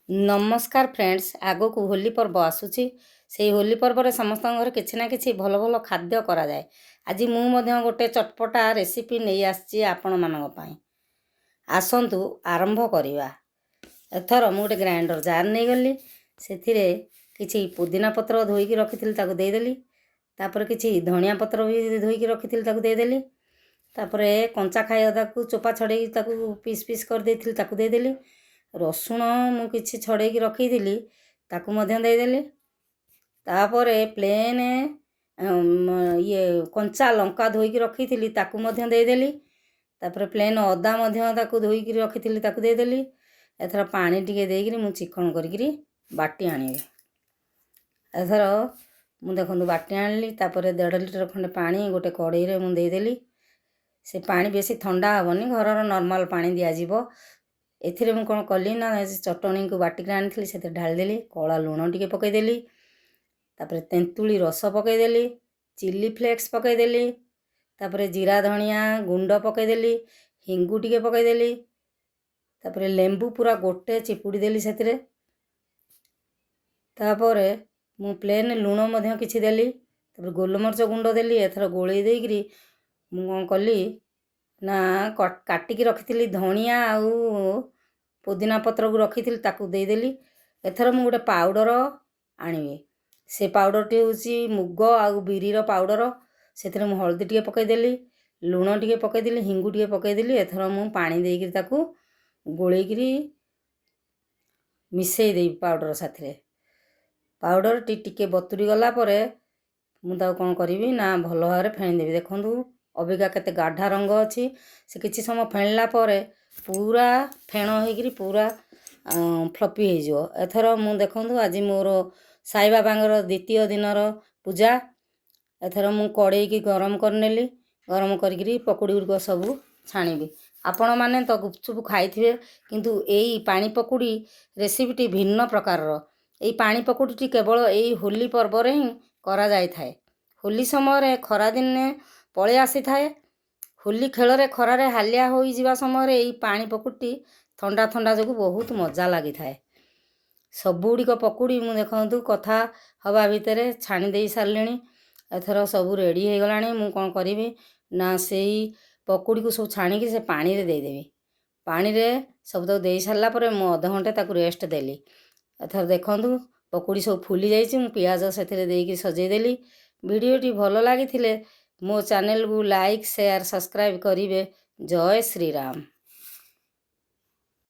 ନମସ୍କାର ଫ୍ରେଣ୍ଡସ୍, ଆଗକୁ ହୋଲି ପର୍ବ ଆସୁଛି। ସେଇ ହୋଲି ପର୍ବରେ ସମସ୍ତଙ୍କ ଘରେ କିଛି ନା କିଛି ଭଲ ଭଲ ଖାଦ୍ୟ କରାଯାଏ। ଆଜି ମୁଁ ମଧ୍ୟ ଗୋଟେ ଚଟପଟା ରେସିପି ନେଇ ଆସିଛି ଆପଣମାନଙ୍କ ପାଇଁ। ଆସନ୍ତୁ ଆରମ୍ଭ କରିବା। ଏଥର ମୁଁ ଗୋଟେ ଗ୍ରାଇଣ୍ଡର ଜାର୍ ନେଇଗଲି। ସେଥିରେ କିଛି ପୁଦିନା ପତ୍ର ଧୋଇକି ରଖିଥିଲି, ତାକୁ ଦେଇଦେଲି। ତାପରେ କିଛି ଧନିଆ ପତ୍ର ବି ଧୋଇକି ରଖିଥିଲି, ତାକୁ ଦେଇଦେଲି। ତାପରେ କଞ୍ଚା ଖାଇ ଅଦାକୁ ଚୋପା ଛଡ଼େଇକି ତାକୁ ପିସ୍ ପିସ୍ କରିଦେଇଥିଲି, ତାକୁ ଦେଇଦେଲି। ରସୁଣ ମୁଁ କିଛି ଛଡ଼େଇକି ରଖିଥିଲି, ତାକୁ ମଧ୍ୟ ଦେଇଦେଲି। ତାପରେ ପ୍ଲେନ୍ ଇଏ କଞ୍ଚା ଲଙ୍କା ଧୋଇକି ରଖିଥିଲି, ତାକୁ ମଧ୍ୟ ଦେଇଦେଲି। ତାପରେ ପ୍ଲେନ୍ ଅଦା ମଧ୍ୟ ତାକୁ ଧୋଇକି ରଖିଥିଲି, ତାକୁ ଦେଇଦେଲି। ଏଥର ପାଣି ଟିକେ ଦେଇକିରି ମୁଁ ଚିକଣ କରିକିରି ବାଟି ଆଣିବି। ଏଥର ମୁଁ ଦେଖନ୍ତୁ ବାଟି ଆଣିଲି। ତାପରେ 1.5 ଲିଟର ଖଣ୍ଡେ ପାଣି ଗୋଟେ କଡ଼େଇରେ ମୁଁ ଦେଇଦେଲି। ସେ ପାଣି ବେଶୀ ଥଣ୍ଡା ହେବନି, ଘରର ନର୍ମାଲ୍ ପାଣି ଦିଆଯିବ। ଏଥିରେ ମୁଁ କ'ଣ କଲି ନା ଚଟଣିକୁ ବାଟିକି ଆଣିଥିଲି, ସେଥିରେ ଢାଳିଦେଲି। କଳା ଲୁଣ ଟିକେ ପକାଇଦେଲି। ତାପରେ ତେନ୍ତୁଳି ରସ ପକାଇଦେଲି, ଚିଲି ଫ୍ଲେକ୍ସ ପକାଇଦେଲି। ତାପରେ ଜିରା ଧଣିଆ ଗୁଣ୍ଡ ପକାଇଦେଲି, ହିଙ୍ଗୁ ଟିକେ ପକାଇଦେଲି। ତାପରେ ଲେମ୍ବୁ ପୁରା ଗୋଟେ ଚିପୁଡ଼ି ଦେଲି ସେଥିରେ। ତାପରେ ମୁଁ ପ୍ଲେନ୍ ଲୁଣ ମଧ୍ୟ କିଛି ଦେଲି। ତାପରେ ଗୋଲମରିଚ ଗୁଣ୍ଡ ଦେଲି। ଏଥର ଗୋଳେଇ ଦେଇକିରି ମୁଁ କ'ଣ କଲି ନା କାଟିକି ରଖିଥିଲି ଧଣିଆ ଆଉ ପୁଦିନା ପତ୍ରକୁ ରଖିଥିଲି, ତାକୁ ଦେଇଦେଲି। ଏଥର ମୁଁ ଗୋଟେ ପାଉଡ଼ର ଆଣିବି। ସେ ପାଉଡ଼ରଟି ହେଉଛି ମୁଗ ଆଉ ବିରିର ପାଉଡ଼ର। ସେଥିରେ ମୁଁ ହଳଦୀ ଟିକେ ପକାଇଦେଲି, ଲୁଣ ଟିକେ ପକାଇଦେଲି, ହିଙ୍ଗୁ ଟିକେ ପକାଇଦେଲି। ଏଥର ମୁଁ ପାଣି ଦେଇକିରି ତାକୁ ଗୋଳେଇକିରି ମିଶାଇ ଦେବି ପାଉଡ଼ର ସାଥିରେ। ପାଉଡ଼ରଟି ଟିକେ ବତୁରି ଗଲା ପରେ ମୁଁ ତାକୁ କ'ଣ କରିବି ନା ଭଲ ଭାବରେ ଫେଣି ଦେବି। ଦେଖନ୍ତୁ ଅବିକା କେତେ ଗାଢ଼ା ରଙ୍ଗ ଅଛି। ସେ କିଛି ସମୟ ଫେଣିଲା ପରେ ପୁରା ଫେଣ ହେଇକିରି ପୁରା ଫ୍ଲପି ହେଇଯିବ। ଏଥର ମୁଁ ଦେଖନ୍ତୁ, ଆଜି ମୋର ସାଇବାବାଙ୍କର ଦ୍ୱିତୀୟ ଦିନର ପୂଜା। ଏଥର ମୁଁ କଡ଼େଇକି ଗରମ କରିନେଲି। ଗରମ କରିକିରି ପକୁଡ଼ି ଗୁଡ଼ିକ ସବୁ ଛାଣିବି। ଆପଣମାନେ ତ ଗୁପଚୁପ୍ ଖାଇଥିବେ, କିନ୍ତୁ ଏଇ ପାଣି ପକୁଡ଼ି ରେସିପିଟି ଭିନ୍ନ ପ୍ରକାରର। ଏଇ ପାଣି ପକୁଡ଼ିଟି କେବଳ ଏଇ ହୋଲି ପର୍ବରେ ହିଁ କରାଯାଇଥାଏ। ହୋଲି ସମୟରେ ଖରାଦିନେ ପଳେଇ ଆସିଥାଏ। ହୋଲି ଖେଳରେ ଖରାରେ ହାଲିଆ ହୋଇଯିବା ସମୟରେ ଏଇ ପାଣି ପକୁଡ଼ିଟି ଥଣ୍ଡା ଥଣ୍ଡା ଯୋଗୁଁ ବହୁତ ମଜା ଲାଗିଥାଏ। ସବୁଗୁଡ଼ିକ ପକୁଡ଼ି ମୁଁ ଦେଖନ୍ତୁ କଥା ହେବା ଭିତରେ ଛାଣି ଦେଇ ସାରିଲିଣି। ଏଥର ସବୁ ରେଡ଼ି ହେଇଗଲାଣି। ମୁଁ କ'ଣ କରିବି ନା ସେଇ ପକୁଡ଼ିକୁ ସବୁ ଛାଣିକି ସେ ପାଣିରେ ଦେଇଦେବି। ପାଣିରେ ସବୁ ତାକୁ ଦେଇ ସାରିଲା ପରେ ମୁଁ ଅଧଘଣ୍ଟେ ତାକୁ ରେଷ୍ଟ ଦେଲି। ଏଥର ଦେଖନ୍ତୁ ପକୁଡ଼ି ସବୁ ଫୁଲି ଯାଇଛି। ମୁଁ ପିଆଜ ସେଥିରେ ଦେଇକି ସଜେଇଦେଲି। ଭିଡ଼ିଓଟି ଭଲ ଲାଗିଥିଲେ ମୋ ଚ୍ୟାନେଲକୁ ଲାଇକ୍, ସେୟାର, ସବସ୍କ୍ରାଇବ୍ କରିବେ। ଜୟ ଶ୍ରୀରାମ।